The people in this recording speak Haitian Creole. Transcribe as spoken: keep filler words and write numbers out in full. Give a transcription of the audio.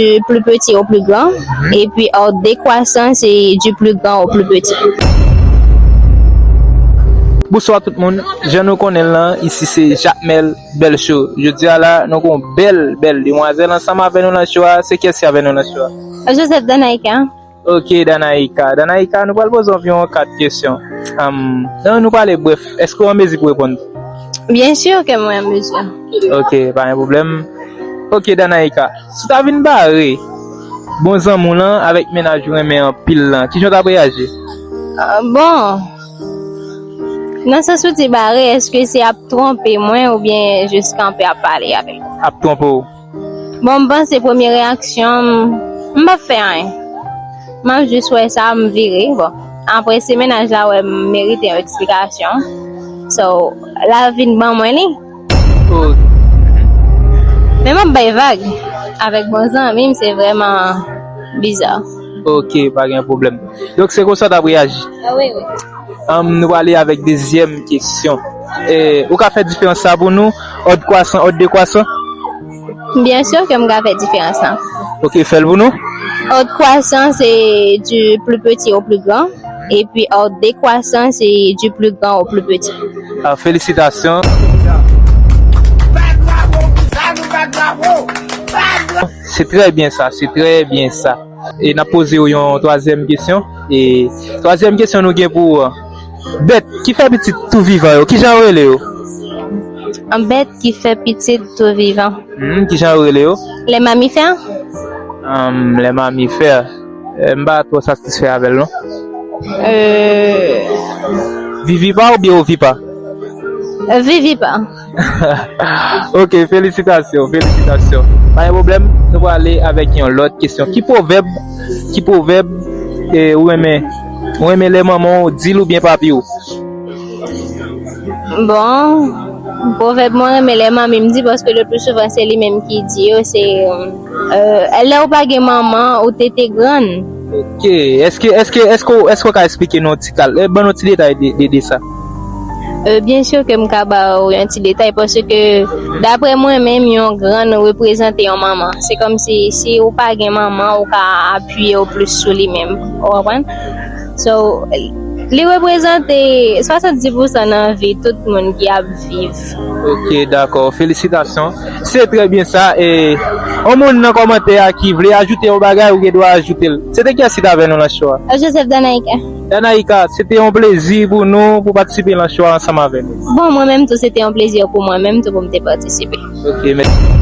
Du plus petit au plus grand. Et puis, ordre décroissant, c'est du plus grand au plus petit. Bonswa tout moun, jan nou konnen l lan, isi se Jakmèl Bèl Show. Jodi a la, nou gon bèl, bèl demwazèl ansanm avè nou nan show a. Se kiyès ki avè nou nan show a? Joseph Danaïka. Ok, Danaïka. Danaïka, nou pral poze w anviwon kat kesyon. Am, nou pale brèf, èske w an mezi pou reponn? Bien sûr que mwen an mezi. Ok, pa gen pwoblèm. Ok, Danaïka, si w ta vin bare bon zanmi w lan avèk mennaj ou renmen anpil lan, kijan w t ap reyaji? Ah, bon, nan sans ou di bare, èske se ap twonpe mwen oubyen jis kanpe ap pale avè l? Ap twonpe w? Bon, m panse premye reyaksyon m, m p ap fè anyen. M ap jis wè sa, m vire. Bon, apre si mennaj la wè m merite yon eksplikasyon, so, l a vin ban mwen li. Oh, Men m ap bay vag avèk bon zanmi m, se vrèman biza. Ok, pa gen pwoblèm. Donk se konsa w t ap reyaji? Ah, wi, wi. Am, nou prale avèk dezyèm kesyon. E, ou ka fè diferans sa pou nou? Òd kwasan, òd dekwasan? Bien sûr que m ka fè diferans lan. Ok, fè l pou nou. Ordre croissant, c'est du plus petit au plus grand. Et puis, ordre décroissant, c'est du plus grand au plus petit. Ah, felisitasyon. Bat bravo pou sa, nou bat bravo. Bat bravo. Se trè byen sa, se trè byen sa. E n ap poze w yon twazyèm kesyon. E twazyèm kesyon nou gen pou ou an. Bèt ki fè pitit tou vivan yo, kijan yo rele yo? An bèt ki fè pitit tou vivan. Hmm, kijan yo rele yo? Les mammifères. Um, les mammifères. Eh, m pa twò satisfè avè l non. Euh, Vivipa oubyen ovipa? Vivipa. Ok, felisitasyon, felisitasyon. Pa gen pwoblèm, nou prale avèk yon lòt kesyon. Ki pwovèb, ki pwovèb eh, ou renmen, ou renmen lè manman w di l oubyen papi w? Bon, pwovèb mwen renmen lè manmi m di, paske le plus souvent se li menm ki di yo, se euh, lè ou pa gen manman, ou tete grann. Ok, èske, èske, èske, w- èske w ka eksplike nou yon ti kal, eh, ban nou ti detay de, de, de sa? Euh, bien sûr que m ka ba ou yon ti detay, paske daprè mwen menm, yon grann reprezante yon manman. Se kòm si, si ou pa gen manman, ou ka apiye w plis sou li menm. Ou konprann? So, li reprezante swasanndis pousan nan vi tout moun ki ap viv. Ok, dakò. Felisitasyon. Se trè byen sa. E yon moun nan kòmantè a ki vle ajoute yon bagay, ou gen dwa ajoute l. Se te kiyès ki t avè nou nan show a? Joseph Danaïka. Danaïka, se te yon plezi pou nou pou patisipe nan show a ansanm avè nou. Bon, mwen menm tou, se te yon plezi pou mwen menm tou pou m te patisipe. Ok, mèsi.